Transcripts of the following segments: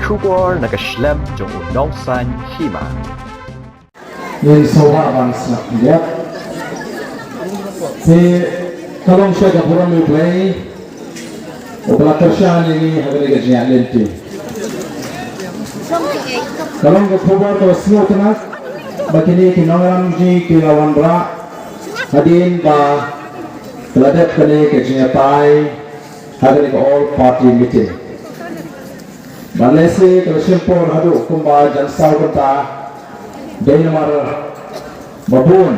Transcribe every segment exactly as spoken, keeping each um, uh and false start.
Khubor na ka shlem jong u nongsaiñ hima. Ngin sngewbha ban sngap ïa. Te ka long sha ka burom U Blei uba la kyrshan ïa ngi ha kane ka jingïaid lynti. Ka long ka khubor kaba sngewtynnat ba kine ki nongïalam jong ngi ki la wanrah hadien ba ka la dep kane ka jingïatai ha kane ka all party meeting. Ban lehse ka la shim por haduh kumba jan saw kynta. Dei namar ba bun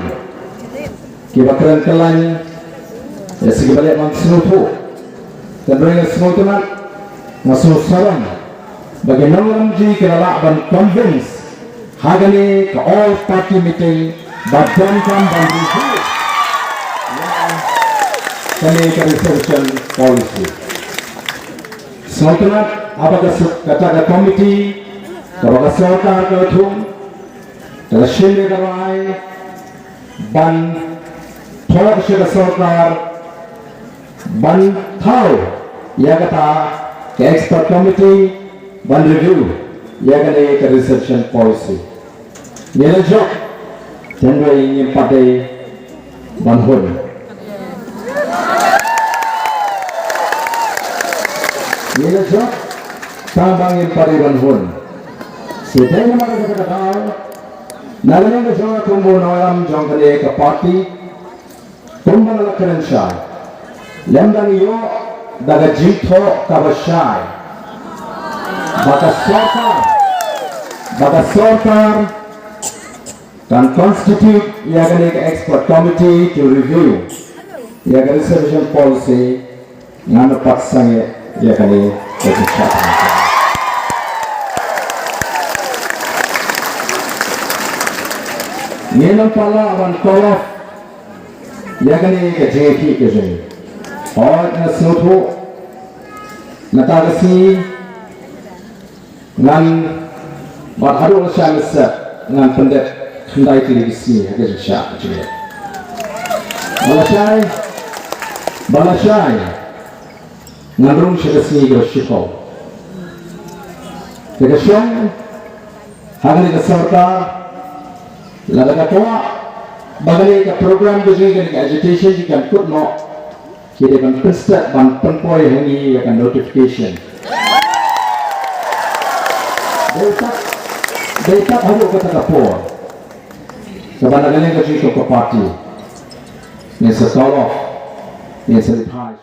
kiba kren kyllaiñ ïa sa kiba leh ban sngewthuh. Tang ba nga sngewtynnat, nga sngewsarong ba ki nongïalam jong ngi ki la lah ban convince ha kane ka all party meeting ba donkam ban review ïa kane ka reservation policy. Sngewtynnat haba ka sor-, kata ka komiti kaba ka sorkar ka la thung ka la shim ïa ka rai ban thoh sha ka sorkar ban thaw ïa kata ka expert committee ban review ïa kane ka reservation policy. Ngi la jop, tang ba ngim pat dei ban hun. Ngi la jop, tang ba ngim pat dei ban hun. Te dei namar kata ka daw, na ka liang ka jong nga kum u nongïalam jong kane ka party, kumba nga la kren shai, lymda ngi ïoh da ka jingthoh kaba shai ba ka sorkar, ba ka sorkar kan constitute ïa kane ka expert committee to review ïa ka reservation policy, ngan ym pat sangeh ïa kane ka jingshah. Ngin ym pat lah ban call off ïa kane ka jingïakhih ka jong ngi. Hooid, nga sngewthuh, mynta ka sngi ngan, bad haduh lashai mynstep ngan pyndep khyndai tylli ki sngi ha ka jingshah ka jingeh. Bad lashai, bad lashai ngan rung sha ka sngi kaba shiphew. Te ka shong ha kane ka sorkar, lada ka kwah ba kane ka program ka jong ngi, kane ka agitation jong ngi kan kut noh, ki dei ban pynstep ban pynpoi ha ngi ïa ka notification. Dei tang, dei tang haduh kata ka por kaba na ka liang ka jong ka party ngin sa call off, ngin sa leit phai.